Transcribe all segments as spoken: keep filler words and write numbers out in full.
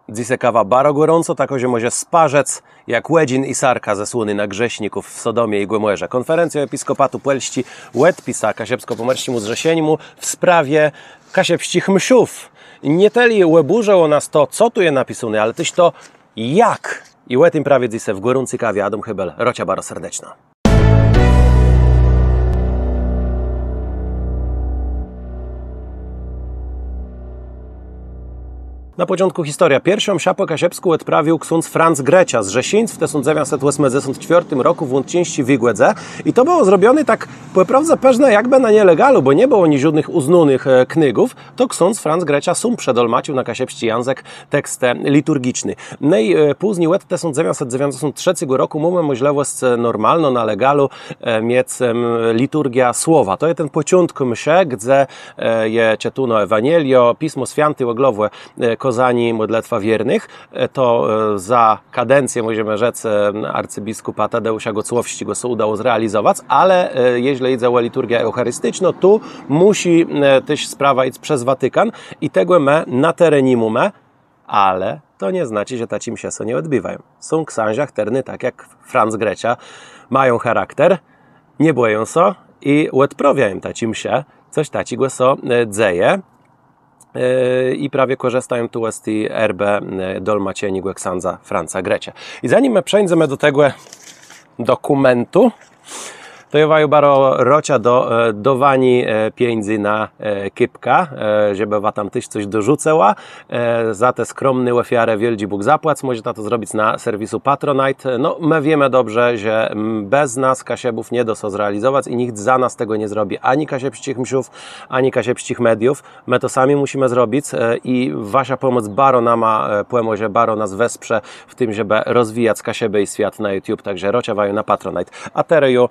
Dzysô kawa baro gòrącô, takô, że mòże sparzëc jak òdżin i sarka zesłóny na grzeszników w Sodomie i Gòmòrze. Kònferencjô Episkòpatu Pòlsczi òdpisa Kaszëbskò-Pòmòrsczémù Zrzeszeniémù w sprawie kaszëbsczich mszów. Nié tëli òbùrzëło nas to, co tu je napisóné, ale téż to, jak. I ò tim prawie dzysô w Gòrący kawie. Adóm Hébel, rôczã baro serdeczno. Na pòczątkù historiô. Pierszą mszã pò kaszëbskù òdprawił ksądz Franc Grëcza, zrzeszińc, w tësąc dzewiãcset òsmëdzesąt czwiôrtim rokù w Łączińsczi Wigòdze. I to bëło zrobioné tak pò prôwdze pewno jakbë na nielégalu, bò nie bëło niżódnëch ùznónëch knégów. To ksądz Franc Grëcza sóm przedolmacził na kaszëbsczi jãzëk tekstë liturgiczné. No i pózni òd tësąc dzewiãcset dzewiãcdzesąt trzecégò rokù mómë mòżlëwòsc normalno na légalu miec liturgiã słowa. To je ten pòczątk mszë, gdze je czëtónô Ewanieliô, Pismò Swiãté, òglowò kôzanié, mòdlëtwa wiérnëch. To za kadencje, mòżemë rzec, arcybiskùpa Tadeùsza Gòcłowsczégò sã ùdało zrealizowac, ale jeżlë jidze ò liturgiã eùcharisticzną, tu mùszi téż sprawa jic przez Watikan i tegò më na terô ni mómë, ale to nie znaczi, że taczé msze sã nie òdbiwają. Są ksãża, chtërny tak jak Franc Grëcza mają charakter, nie bòją sã i òdprôwiają taczé msze, cos taczégò sã dzeje. I prawie kòrzëstają tu z ti erbë dolmaczeniégò ksãdza Franca Grëczë. I zanim më przeńdzemë do tegò dokùmentu, to jô waju baro rôczã do dôwaniô pieniãdzy na kôpkã, żebë wa tam téż cos dorzucëła. Za te skromné òfiarë wiôldżi Bóg zapłac. Mòżeta to zrobic na serwisu Patronite. No, më wiémë dobrze, że bez nas Kaszëbów nie dô sã zrealizowac i nicht za nas tegò nie zrobi, ani kaszëbsczich mszów, ani kaszëbsczich mediów. Më to sami mùszimë zrobic i wasza pòmòc baro nama pòmòże, baro nas wesprze w tim, żebë rozwijac kaszëbsczi swiat na YouTube. Tak że rôczã waju na Patronite. A terô ju,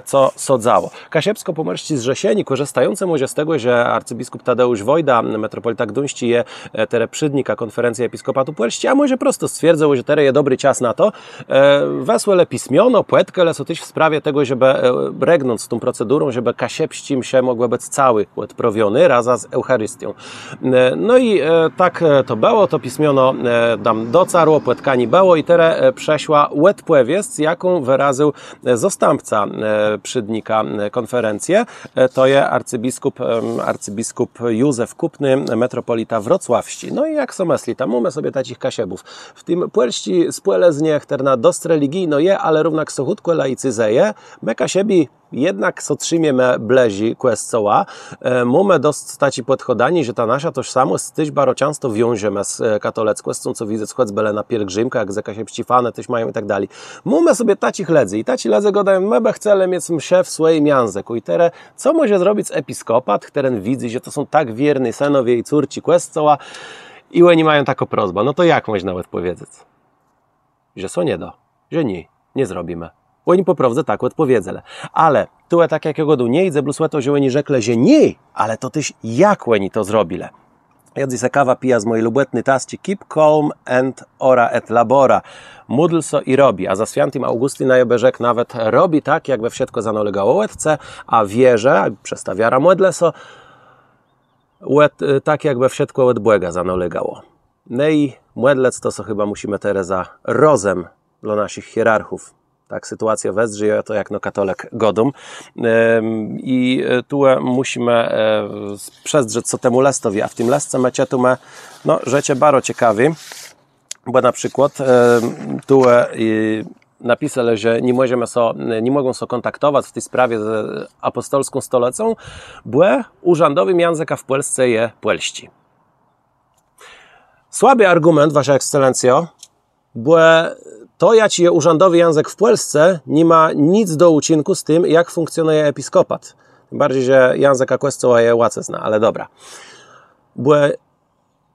co sã dzało. Kaszëbskò-Pòmòrsczé Zrzeszenié, kòrzëstającë mòże z tegò, że arcybiskùp Tadeùsz Wòjda, metropòlita gduńsczi, je terô przédnikã Kònferencji Episkòpatu Pòlsczi, a mòże prosto stwierdzëło, że terô je dobri czas na to, wësłelë pismiono, pòtkelë sã téż w sprawie tegò, żebë rëgnąc z tą procedurą, żebë kaszëbsczé msze mògłë bëc całé òdprôwioné razã z eùcharistią. No i tak to bëło, to pismiono tam docarło, pòtkanié bëło i terô przëszła òdpòwiédz, jaką wërazył zastãpca przédnika kònferencje, to je arcybiskùp, arcybiskùp Józef Kùpny, metropòlita wrocławsczi. No i jak so mëslita, mómë sobie taczich Kaszëbów w ti pòlsczi spòlëznie, chtërna dosc religijnô je, ale równak sã chùtkò laicyzëje. Më Kaszëbi jednak sã trzimiemë blëżi Kòscoła. Mómë dosc taczé pòdchôdanié, że ta naszô tożsamòsc téż baro czãsto wiążemë z katolëckòscą, co widzec chòcbë le na pielgrzimkach, jak Kaszëbsczé Fanë téż mają i tak dali. Mómë sobie taczich lëdzy i taczi lëdze gôdają: më bë chcelë miec mszë w swòjim jãzëkù. I terô co mòże zrobic episkòpat, chtëren widzy, że to są tak wierny sënowie i córczi Kòscoła i òni mają taką prosbã? No to jak mòżna òdpòwiedzec? Że sã nie dô, że nié, nie zrobimë. Òni pò prôwdze tak òdpòwiedzelë. Ale tu, tak jak jô gôdóm, nie jidze blós ò to, że òni rzeklë, że nié, ale to téż jak òni to zrobilë. Jô dzysô kawã pijã z mòji lubòtny tasczi Keep Calm and Ora et Labora. Módl sã i robi. A za swiãtim Aùgùstinã jô bë rzekł nawet: robi tak, jakbë wszëtkò zanôlégało òd ce, a wierzë, a przez tã wiarã mòdlë sã, òd, tak jakbë wszëtkò òd Bòga zanôlégało. No i mòdlëc to sã chëba mùszimë terô za rozëm dlô naszich hierarchów. Tak sytuacjô wëzdrzi, jô to jakno katolëk gôdóm. I tu mùszimë przezdrzec sã temù lëstowi, a w tim lësce më czëtómë, no, rzeczë baro cekawé, bò na przikłôd tu napiselë, że ni mòżemë sã, ni mògą sã kòntaktowac w ti sprawie z apòstolską stolëcą, bò ùrzãdowim jãzëkã w Pòlsce je pòlsczi. Słabi argùment, Wasza Ekscelencjo, bò to, jaczi je ùrzãdowi jãzëk w Pòlsce, ni mô nic do ùczinkù z tim, jak fùnkcjonëje episkòpat. Tim barżi, że jãzëkã Kòscoła je łacëzna, ale dobra. Bò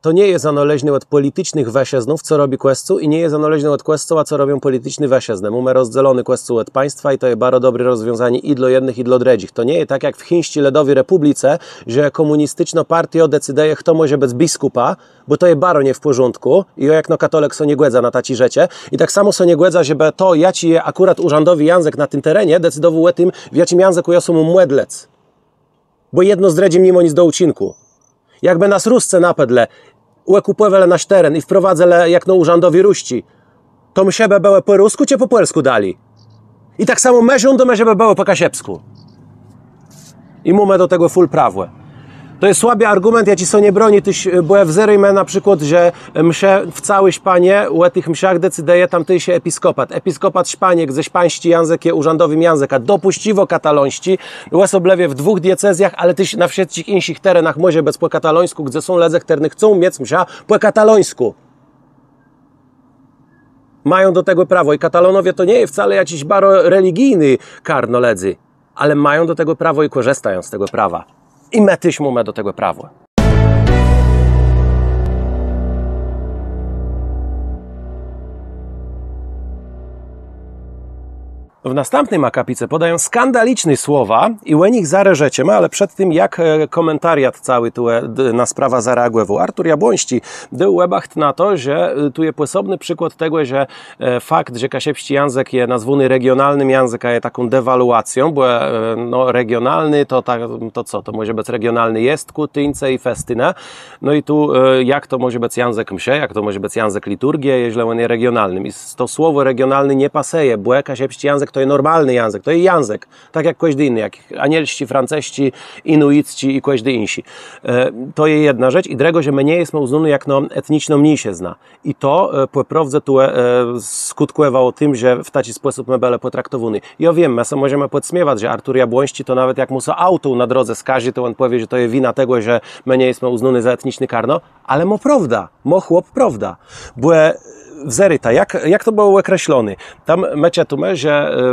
to nie je zanôleżné òd pòliticznëch wëszëznów, co robi Kòscół, i nie je zanôleżné òd Kòscoła, co robią pòliticzné wëszëznë. Mómë rozdzelony Kòscół òd państwa i to je baro dobré rozwiązanié i dlô jednëch, i dlô drëdżich. To nie je tak jak w chińsczi lëdowi repùblice, że kòmùnisticznô partiô decydëje, chto mòże bëc biskùpã, bò to je baro nie w pòrządkù i jô jakno katolëk sã nie gòdzã na taczé rzeczë. I tak samò sã nie gòdzã, żebë to, jaczi je akùrat ùrzãdowi jãzëk na tim terenie, decydowôł ò tim, w jaczim jãzëkù jô sã móm mòdlëc. Bò jedno z drëdżim ni mô nic do ùczinkù. Jakbë nas Rusce napadlë, òkùpòwelë nasz teren i wprowadzëlë jakno ùrzãdowi rusczi, to msze bë bëłë pò ruskù czë pò pòlskù dali? I tak samò më żądómë, żebë bëłë pò kaszëbskù. I mómë do tegò fùl prawò. To je słabi argùment, jaczi sã nie broni, téż, bò wezdrzëjmë na przikłôd, że msze w całi Szpanie, ò tëch mszach decydëje tamtészé episkòpat. Episkòpat Szpanie, gdze szpańsczi jãzëk je ùrzãdowim jãzëkã, dopùscywô katalońsczi, òsoblëwie w dwùch diecezjach, ale téż na wszëtczich jinszich terenach mòże bëc pò katalońskù, gdze są lëdze, chtërny chcą miec mszã pò katalońskù. Mają do tegò prawò i Katalonowie to nie je wcale jaczis baro religijny karno lëdzy, ale mają do tegò prawò i kòrzëstają z tegò prawa. I më téż mómë do tegò prawò. W nastãpnym akapice pòdają skandaliczné słowa i ò nich zarô rzeczemë, ale przed tim, jak, e, kòmentariat całi tu, e, d-, na sprawã zareagòwôł. Artur Jabłońsczi dôł òbacht na to, że, e, tu je pòsobny przikłôd tegò, że, e, fakt, że kaszëbsczi jãzëk je nazwóny regionalnym jãzëkã, je taką dewaluacją, bò, e, no, regionalny to ta-, to co? To mòże bëc regionalny jestkù, tuńce i festinë. No i tu, e, jak to mòże bëc jãzëk msze, jak to mòże bëc jãzëk liturgie, jeżlë òn je regionalnym? I s-, to słowò regionalny nie pasëje, bò kaszëbsczi jãzëk to je normalny jãzëk, to je jãzëk, tak jak kòżdi jiny, jak anielsczi, francësczi, inuicczi i kòżdi jinszi. E, to je jedna rzecz. I drëgô, że më nie jesmë ùznóny jakno etniczną mniészëznã. I to, e, pò prôwdze tu, e, skùtkòwało tim, że w taczi spòsób më bëlë pòtraktowóny. Jô wiém, më sã mòżemë pòdsmiewac, że Artur Jabłońsczi to nawet jak mù sã auto na drodze skażi, to òn pòwié, że to je wina tegò, że më nie jesmë ùznóny za etniczné karno, ale mô prôwdã, mô chłop prôwdã. Bò, e, wezdrzëta, jak, jak to bëło òkresloné. Tam më czëtómë, że, e,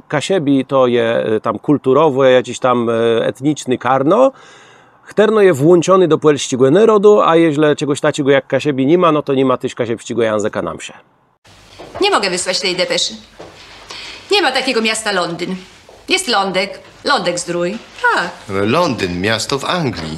Kaszëbi to je, e, tam kùlturowé, jaczés tam, e, etniczné karno, chtërno je włączoné do pòlsczégò nôrodu, a jeżlë czegòs taczégò jak Kaszëbi ni ma, no to ni ma téż kaszëbsczégò jãzëka na mszë. Nie mogę wysłać tej depeszy. Nie ma takiego miasta Londyn. Jest Lądek, Lądek Zdrój. Tak. Londyn, miasto w Anglii.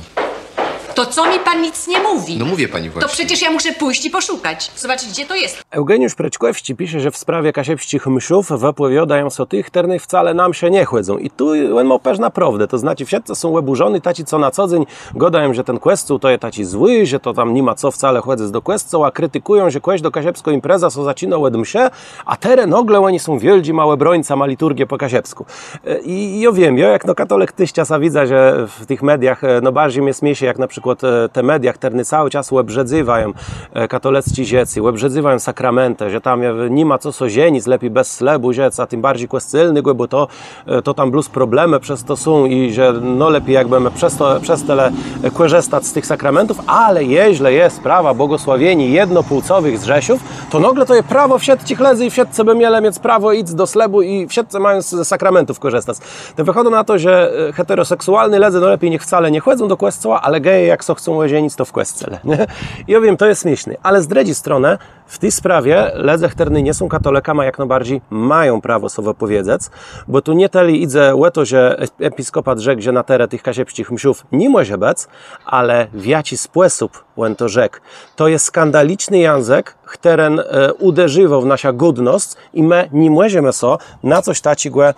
To co mi pan nic nie mówi? No mówię pani właśnie. To przecież ja muszę pójść i poszukać. Zobaczyć, gdzie to jest. Eugeniusz Preczkòwsczi pisze, że w sprawie kaszëbsczich mszów wëpòwiôdają sã ti, chtërny wcale na msze nie chòdzą. I tu òn mô pewną prôwdã. To znaczi wszëtcë są òbùrzony, taczi, co na co dzéń gôdają, że ten kòscół to je taczi złi, że to tam ni ma co wcale chòdzëc do kòscoła, kritikùją, że kòżdô kaszëbskô impreza sã zaczinô òd mszë, a terô nôgle òni są wiôldżima òbróńcama liturgie pò kaszëbskù. E, i, i jô wiém, jô jakno katolëk téż czasã widzã, że w tëch mediach, e, no barżi mie smiészi, jak na przikłôd, e, te media, chtërne całi czas òbrzëdzywają, e, katolëcczé rzeczë, òbrzëdzywają sakramentë, że tam, e, ni ma co sã żenic, lepi bez slëbù żëc, a tim barżi kòscelnégò, bò to e, to tam blós problemë przez to są i że, no, lepi jakbë më przez to, przez tëli, e, kòrzëstac z tëch sakramentów, ale jeżlë je sprawa błogòsławieniô jednopłcowëch zrzeszów, to nôgle to je prawò wszëtczich lëdzy i wszëtcë bë mielë miec prawò jic do slëbù i wszëtcë mają z sakramentów kòrzëstac. To wëchôdô na to, że, e, heteroseksualny lëdze, no, lepi niech wcale nie chòdzą do kòscoła, ale geje, jak sã chcą òżenic, to w kòscele, nié? I jô wiém, to je smiészné, ale z drëdżi stronë, w ti sprawie lëdze, chtërny nie są katolëkama, jak nôbarżi mają prawò sã wëpòwiedzec, bò tu nié tëli jidze ò to, że e-, episkòpat rzekł, że na terô tëch kaszëbsczich mszów ni mòże bëc, ale w jaczi spòsób òn to rzekł. To je skandaliczny jãzëk, chtëren, e, ùderziwô w naszã gòdnosc i më ni mòżemë sã na cos taczégò, e,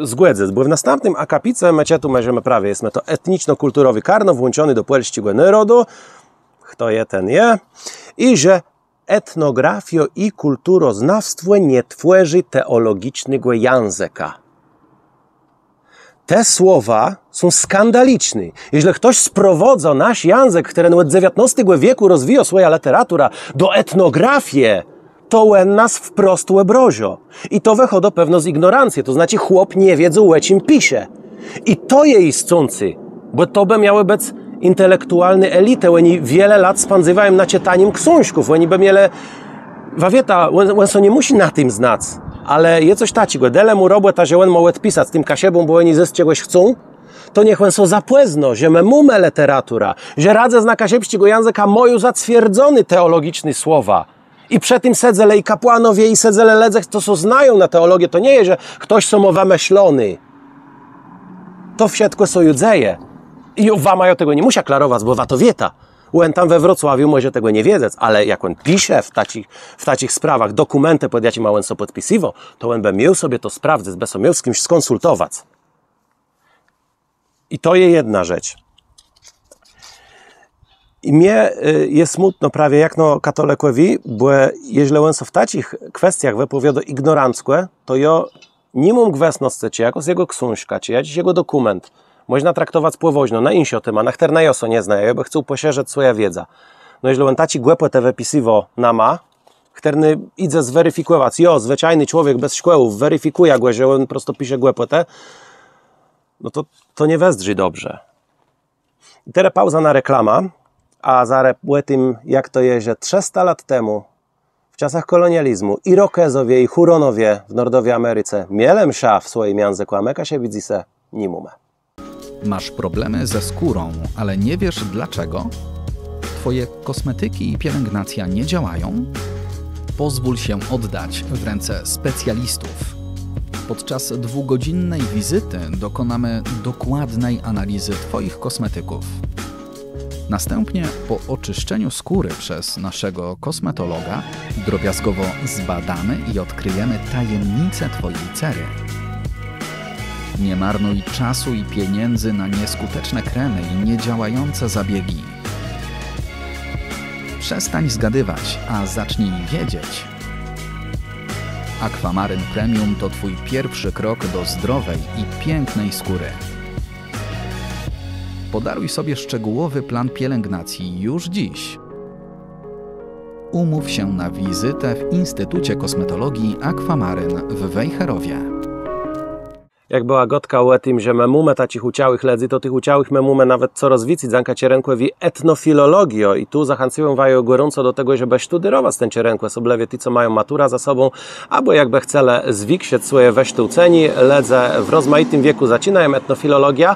zgòdzëc. Bò w nastãpnym akapice më czë tu mòżemë prawie, jesmë to etniczno-kùlturowé karno włączoné do pòlsczégò nôrodu, chto je, ten je. I że etnografiô i kùlturoznawstwò nie twòrzi teòlogicznégò jãzëka. Te słowa są skandaliczné. Jeżlë chtos sprowôdzô nasz jãzëk, chtëren òd dzewiãtnôstégò wiekù rozwijô swòjã lëteraturã, do etnografie, to òn nas wprost òbrôżô. I to wëchôdô pewno z ignorancje, to znaczi chłop nie wiedzôł, ò czim pisze. I to je jiscącé, bò to bë miałë bëc intelektualné elitë, òni wiele lat spãdzywają na czëtanim ksążków, òni bë mielë, wa wiéta, òn, òn sã nie mùszi na tim znac, ale je cos taczégò, delë mù robòtã, że òn mô òdpisac tim Kaszëbóm, bò òni zôs czegòs chcą, to niech òn sã zapòznô, że më mómë lëteraturã, że radzëzna kaszëbsczégò jãzëka mô ju zatwierdzoné teòlogiczné słowa. I przë tim sedzelë i kapłanowie, i sedzelë lëdze, co sã znają na teòlogii, to nie je, że chtos so mô wëmëszloné. To wszëtkò sã ju dzeje. I wa, jô tegò nie mùszã klarowac, bò wa to wiéta. Òn tam we Wrocławiu mòże tegò nie wiedzec, ale jak òn pisze w taczich, w taczich sprawach dokùmentë, pòd jaczima òn sã pòdpisywô, to òn bë miôł sobie to sprawdzëc, bë sã miôł z kims skònsultowac. I to je jedna rzecz. I mie je smùtno prawie jakno katolëkòwi, bò jeżlë òn sã w taczich kwestiach wëpòwiôdô ignoranckò, to jô ni móm gwësnoscë, czë jakôs jegò ksążka, czë jaczis jegò dokùment mòżna traktowac pòwôżno, na jinszą témã, na chtërny jô sã nie znajã, jô bë chcôł pòszerzëc swòjã wiédzã. No jeżlë òn taczé głëpòtë wëpisywô nama, chtërny jidze zwerifikòwac, jô, zwëczajny człowiek bez szkòłów, werifikùjã gò, że òn prosto pisze głëpòtë, no to to nie wëzdrzi dobrze. I terô pauza na reklamã, a zarô ò tim, jak to je, że trzësta lat temù, w czasach kòlonializmù, Irokezowie i Hùronowie w Nordowi Americe mielë mszã w swòjim jãzëkù, a më Kaszëbi dzysô ni mómë. Masz problemy ze skórą, ale nie wiesz dlaczego? Twoje kosmetyki i pielęgnacja nie działają? Pozwól się oddać w ręce specjalistów. Podczas dwugodzinnej wizyty dokonamy dokładnej analizy Twoich kosmetyków. Następnie, po oczyszczeniu skóry przez naszego kosmetologa, drobiazgowo zbadamy i odkryjemy tajemnicę Twojej cery. Nie marnuj czasu i pieniędzy na nieskuteczne kremy i niedziałające zabiegi. Przestań zgadywać, a zacznij wiedzieć. Aquamaryn Premium to Twój pierwszy krok do zdrowej i pięknej skóry. Podaruj sobie szczegółowy plan pielęgnacji już dziś. Umów się na wizytę w Instytucie Kosmetologii Aquamaryn w Wejherowie. Jak bëła gôdka ò tim, że më mómë taczich ùczałëch lëdzy, to tëch ùczałëch më mómë nawet corôz wicy dzãka czerënkòwi etnofilologiô. I tu zachãcywóm waju gòrąco do tegò, żebë sztudérowac ten czerënk, òsoblëwie ti, co mają maturã za sobą, abò jakbë chcelë zwikszëc swòje wësztôłcenié. Lëdze w rozmajitim wiekù zaczinają etnofilologiã,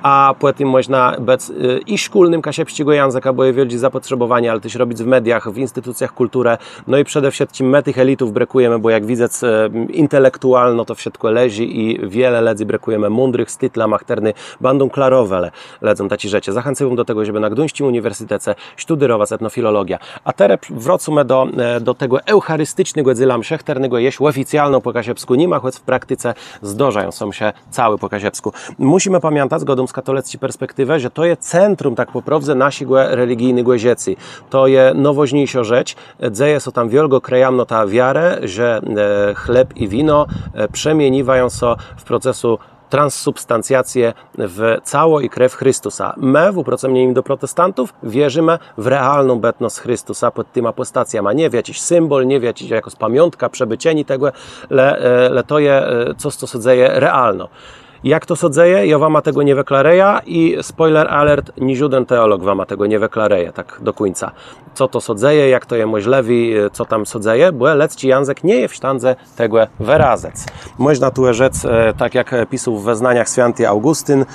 a pòtim mòżna bëc i szkólnym kaszëbsczégò jãzëka, bò je wiôldżé zapòtrzebòwanié, ale téż robic w mediach, w institucjach kùlturë. No i przede wszëtczim më tëch elitów brëkùjemë, bò jak widzec, intelektualno to wszëtkò leżi i wiele lëdzy brëkùjemë, mądrëch, z titlama, chtërny bãdą klarowelë lëdzóm taczé rzeczë. Zachãcywóm do tegò, żebë na Gduńsczim Ùniwersytece sztudérowac etnofilologiã. A terô wrócmë do, do tegò eùcharisticznégò dzéla mszë, chtërnégò jesz òficjalno pò kaszëbskù ni ma, chòc w praktice zdôrzają sã msze całé pò kaszëbskù. Mùszimë pamiãtac, gôdóm z katolëcczi perspektiwë, że to je centrum tak pò prôwdze naszégò religijnégò żëcô. To je nôwôżniészô rzecz. Dzeje sã tam wiôlgô krëjamnota wiarë, że chléb i wino przemieniwają sã w procesu transsubstancjacje w cało i krew Christusa. Më, w ùprocëmnienim do protestantów, wierzimë w realną bëtnosc Christusa pòd tima pòstacjama. Nié w jaczis symbòl, nié w jaczis, jakôs pamiątka, przëbôczenié tegò, le, le to je cos, co sã dzeje realno. Jak to sã dzeje, jô wama tegò nie wëklarëjã i spoiler alert, niżóden teòlog wama tegò nie wëklarëje tak do kùńca. Co to sã dzeje, jak to je mòżlëwé, co tam sã dzeje, bò lëdzczi jãzëk nie je w sztãdze tegò wërazëc. Mòżna tu rzec, tak jak pisôł w Wëznaniach swiãti Augustin: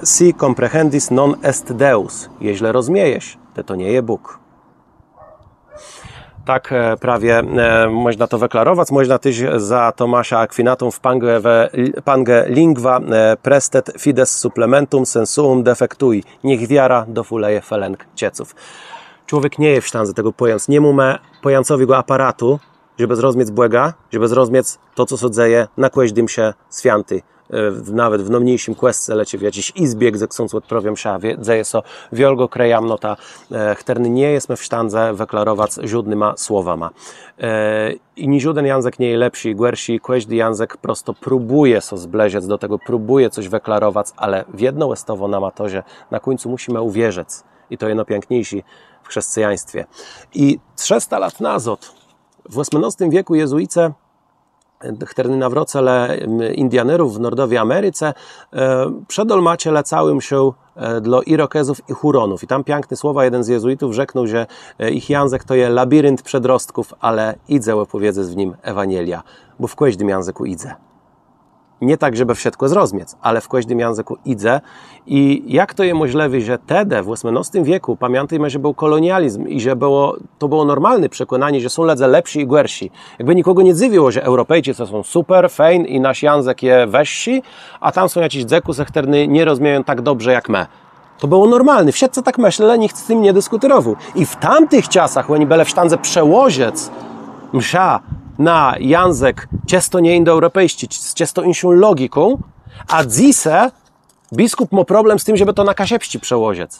Si comprehendis, non est Deus. Jeżlë rozmiejesz, tej to nie je Bóg. Tak prawie mòżna to wëklarowac. Mòżna téż za Tomaszã Akwinatą w Pange, Pange Lingua: Praestet fides supplementum sensuum defectui. Niech wiara dofùlëje felënk czëców. Człowiek nie je w sztãdze tegò pòjąc. Ni mómë pòjãcowégò aparatu, żebë zrozmiec Bòga, żebë zrozmiec to, co sã dzeje na kòżdi mszë swiãti. Nawet w nômniészim kòscele czë w jaczis jizbie, gdze ksądz òdprôwiô mszã, dzeje sã wiôlgô krëjamnota, chtërny nie jesmë w sztãdze wëklarowac żódnyma słowama. I niżóden jãzëk nie je lepszi i gòrszi, kòżdi jãzëk prosto próbùje sã zbliżëc do tegò, próbùje cos wëklarowac, ale wiedno òstôwô nama to, że na kùńcu mùszimë ùwierzëc. I to je nôpiãkniészé w chrzescëjaństwie. I trzësta lat nazôd, w òsmënôstim wiekù, jezuicë, chtërny nawrôcelë Indianerów w Nordowi Americe, przedolmaczëlë całą mszã dlô Irokezów i Hùronów. I tam piãkné słowa jeden z jezuitów rzeknął, że jich jãzëk to je labirynt przedrostków, ale jidze òpòwiedzec w nim Ewanieliã, bò w kòżdim jãzëkù jidze. Nié tak, żebë wszëtkò zrozmiec, ale w kòżdim jãzëkù jidze. I jak to je mòżlëwé, że tedë, w òsmënôstim wiekù, pamiãtôjmë, że béł kòlonializm i że bëło, to bëło normalné przekònanié, że są lëdze lepszi i gòrszi. Jakbë nikògò nie dzëwiło, że Eùropejczicë są super, fejn i nasz jãzëk je wëższi, a tam są jaczis dzëkùsë, chtërny nie rozmieją tak dobrze jak më. To bëło normalné, wszëtcë tak mëslelë, nicht z tim nie diskùtérowôł. I w tamtëch czasach òni bëlë w sztãdze przełożëc mszã na jãzëk czësto nieindoeùropejsczi, z czësto jinszą logiką, a dzysô biskùp mô problem z tim, żebë to na kaszëbsczi przełożëc.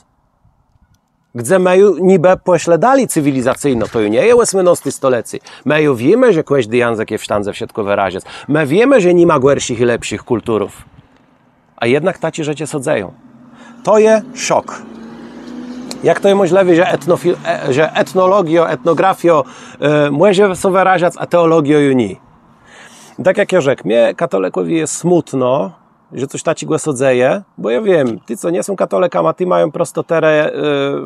Gdze më ju nibë pòszlë dali cywilizacyjno, to ju nie je òsmënôsté stolecé. Më ju wiémë, że kòżdi jãzëk je w sztãdze wszëtkò wërazëc. Më wiémë, że ni ma gòrszich i lepszich kùlturów. A jednak taczé rzeczë sã dzeją. To je szok. Jak to je mòżlëwé, że etnofi-, e, że etnologiô, etnografiô, e, mòże sã wërażac, a teòlogiô ju nié? Tak jak jô rzekł, mie, katolëkòwi, je smùtno, że cos taczégò sã dzeje, bò jô wiém, ti, co nie są katolëkama, ti mają prosto terô, e,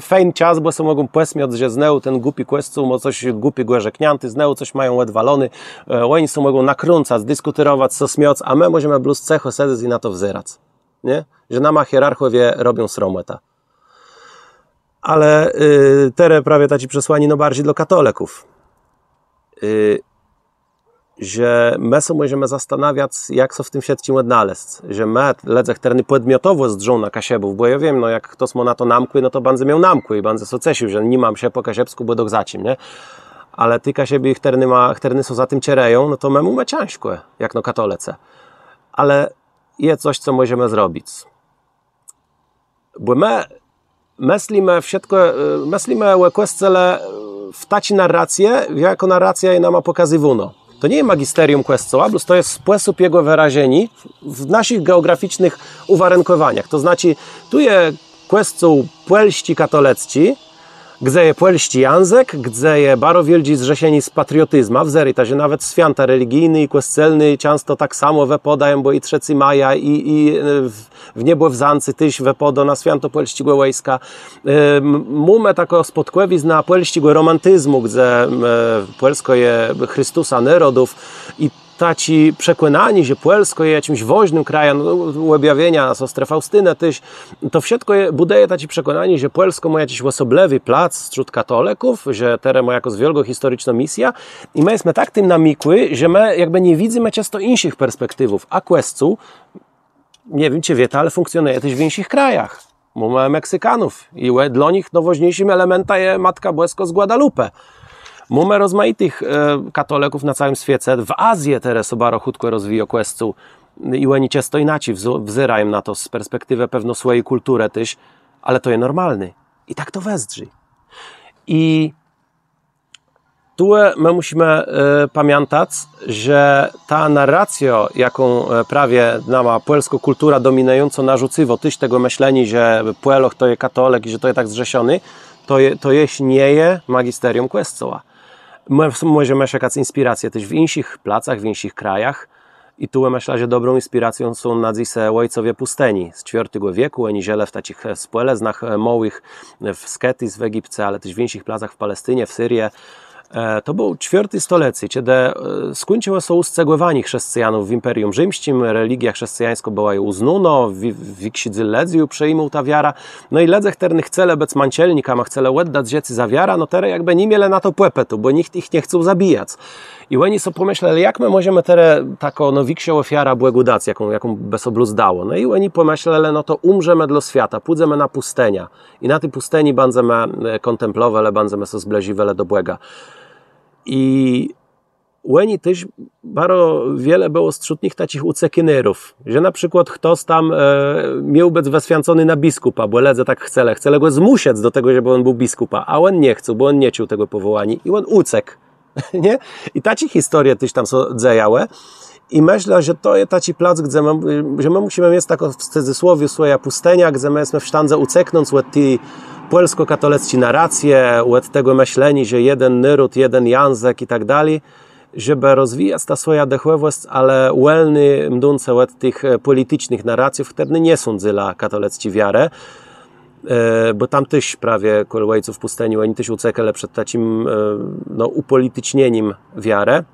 fejn czas, bò sã mògą pòsmiôc, że znôw ten głupi Kòscół mô cos głupiégò rzekniãté, znôw cos mają òdwaloné, e, òni sã mògą nakrãcac, diskùtérowac, sã smiôc, a më mòżemë blós cëchò sedzec i na to wzerac. Nié? Że nama hierarchòwie robią sromòtã. Ale, e, terô prawie taczé przesłanié, no, barżi dlô katolëków. E, że më sã mòżemë zastanawiac, jak sã w tim wszëtczim òdnalezc, że më, lëdze, chtërny pòdmiotowò zdrzą na Kaszëbów, bò jô wiém, no, jak chtos mô na to namkłé, no to bãdze miôł namkłé i bãdze sã cesził, że ni mô sã pò kaszëbskù, bò doch za czim, nié? Ale ti Kaszëbi, chtërny ma, chtërny sã za tim czerëją, no to më mómë cãżkò, jakno katolëcë. Ale je cos, co mòżemë zrobic. Bò më mëslimë wszëtkò, e, mëslimë ò Kòscele, e, w taczi narracje, jakô narracjô je nama pòkazywónô. To nie je magisterium Kòscoła, blós to je spòsób jegò wërażeniô w, w naszich geògraficznëch ùwarënkòwaniach. To znaczi, tu je Kòscół pòlsczi katolëcczi, gdze je pòlsczi jãzëk, gdze je baro wiôldżé zrzeszenié z patriotizmã, wzérôjta, że nawet swiãta religijné i kòscelné czãsto tak samò wëpôdają, bò i trzecé maja, i, i, e, w-, Wniebòwzãcé téż wëpôdô na swiãto pòlsczégò wòjska. E, m-, mómë taką spôdkòwiznã pòlsczégò romantizmù, gdze, e, Pòlskô je Christusã nôrodów i taczé przekònanié, że Pòlskô je jaczims wôżnym krajã, no, òbjawienia sostrë Faùstinë téż, to wszëtkò je, bùdëje taczé przekònanié, że Pòlskô mô jaczis òsoblëwi plac westrzód katolëków, że terô mô jakąs wiôlgą historiczną misjã. I më jesmë tak tim namikłi, że më jakbë nie widzymë czãsto jinszich perspektiwów. A Kòscół, nie wiém, czë wiéta, ale fùnkcjonëje téż w jinszich krajach. Mómë Meksykanów i ò-, dlô nich nôwôżniészim elementã je Matka Bòskô z Guadalupe. Mómë rozmajitëch, e, katolëków na całim swiece. W Azje terô sã baro chùtkò rozwijô Kòscół i òni czãsto jinaczi wz-, wzérają na to z perspektiwë pewno swòji kùlturë téż, ale to je normalné. I tak to wëzdrzi. I tu më mùszimë, e, pamiãtac, że ta narracjô, jaką, e, prawie nama pòlskô kùltura dominëjącô narzucywô, téż tegò mëszleniô, że Pòlôch to je katolëk i że to je tak zrzeszoné, to je, to jesz nie je magisterium Kòscoła. Më s-, mòżemë szëkac inspiracje téż w jinszich placach, w jinszich krajach. I tu mëszlã, że dobrą inspiracją są na dzysô òjcowie pùstini z czwiôrtégò wiekù. Òni żëlë w taczich, e, spòlëznach, e, môłëch, e, w Sketis, w Egipce, ale téż w jinszich placach, w Palestinie, w Syrie. E, to bëło czwiôrté stolecé, czedë, e, skùńczëło sã ùscëgòwanié chrzescëjanów w Imperium Rzimsczim, religiô chrzescëjańskô bëła ju ùznónô, wi-, wikszi dzél lëdzy ju przëjimôł tã wiarã. No i lëdze, chtërny chcelë bëc mãczelnikama, chcelë òddac żëcé za wiarã, no terô jakbë ni mielë na to pòpëtu, bò nicht jich nie chcôł zabijac. I òni so pòmëslelë, jak më mòżemë terô taką, no, wikszą òfiarã Bògù dac, jaką, jaką bë sã blós dało. No i òni pòmëslelë, no to ùmrzemë dlô swiata, pùdzemë na pùstiniã. I na ti pùstini bãdzemë, e, kòntemplowelë, bãdzemë sã zbliżiwelë do Bòga. I òni téż, baro wiele bëło westrzód nich taczich ùcekinérów, że na przikłôd chtos tam, e, miôł bëc wëswiãcony na biskùpa, bò lëdze tak chcelë, chcelë gò zmùszëc do tegò, żebë òn béł biskùpã, a òn nie chcôł, bò òn nie czuł tegò pòwòłaniô i òn ùcekł. Nié? I taczé historie téż tam sã dzejałë. I mëszlã, że to je taczi plac, gdze më, że më mùszimë miec taką, w cëzësłowiu, swòjã pùstiniã, gdze më jesmë w sztãdze ùceknąc òd ti pòlskò-katolëcczi narracje, òd tegò mëszleniô, że jeden nôród, jeden jãzëk i tak dali, żebë rozwijac tã swòjã dëchòwòsc, ale wòlny, mdącë òd tëch, e, pòliticznëch narracjów, chtërne nie są dzélã katolëcczi wiarë. E, bò tam téż prawie kòl òjców pùstini, òni téż ùcekelë przed taczim, e, no, ùpòliticnienim wiarë.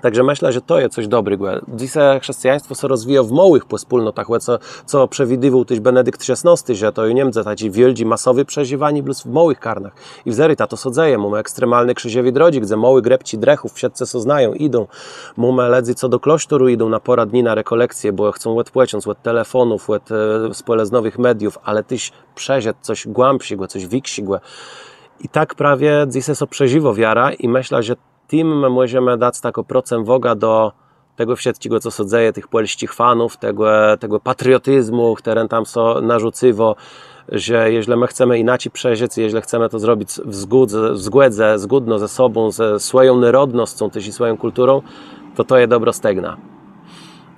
Tak że mëszlã, że to je cos dobrégò. Dzysô chrzescëjaństwò sã rozwijô w môłëch pòspólnotach, ò co, co przewidiwôł téż Benedikt szesnôsti, że to ju nie mdze taczé wiôldżé, masowé przeżiwanié, blós w môłëch karnach. I wzérôjta, to sã dzeje, mómë ekstremalné krziżewé drodżi, gdze môłé grëpczi drëchów, wszëtcë sã znają, jidą. Mómë lëdzy, co do klôsztoru jidą na pôrã dni na rekòlekcje, bò chcą òdpòcząc òd telefónów, òd, e, spòlëznowëch mediów, ale téż przeżëc cos głãbszégò, cos wikszégò. I tak prawie dzysô sã przeżiwô wiara i mëszlã, że tim më mòżemë dac taką procemwôgã do tegò wszëtczégò, co sã dzeje, tëch pòlsczich fanów, tegò, tegò patriotizmù, chtëren tam sã narzucywô, że jeżlë më chcemë jinaczi przeżëc, jeżlë chcemë to zrobic w zgódze, w zgòdze, zgódno ze sobą, ze swòją nôrodnoscą téż i swòją kùlturą, to to je dobrô stegna.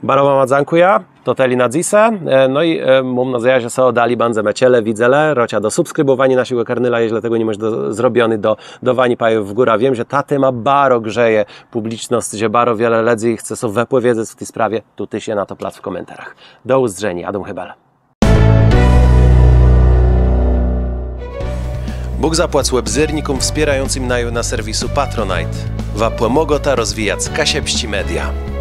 Baro wama dzãkùjã. To tëli na dzysô. E, no i e, móm nôdzejã, że sã dali bãdzemë czëlë, widzelë. Rôczã do subskribòwaniô naszégò kanala, jeżlë tegò ni môsz do, zrobioné, do dôwaniô pajów w górã. Wiém, że ta téma baro grzeje pùblicznosc, że baro wiele lëdzy chce sã wëpòwiedzec w ti sprawie. Tu téż je na to plac w kòmentarach. Do ùzdrzeniô, Adóm Hébel. Bóg zapłac òbzérnikóm wspiérającym naju na serwisu Patronite. Wa pòmôgôta rozwijac kaszëbsczé media.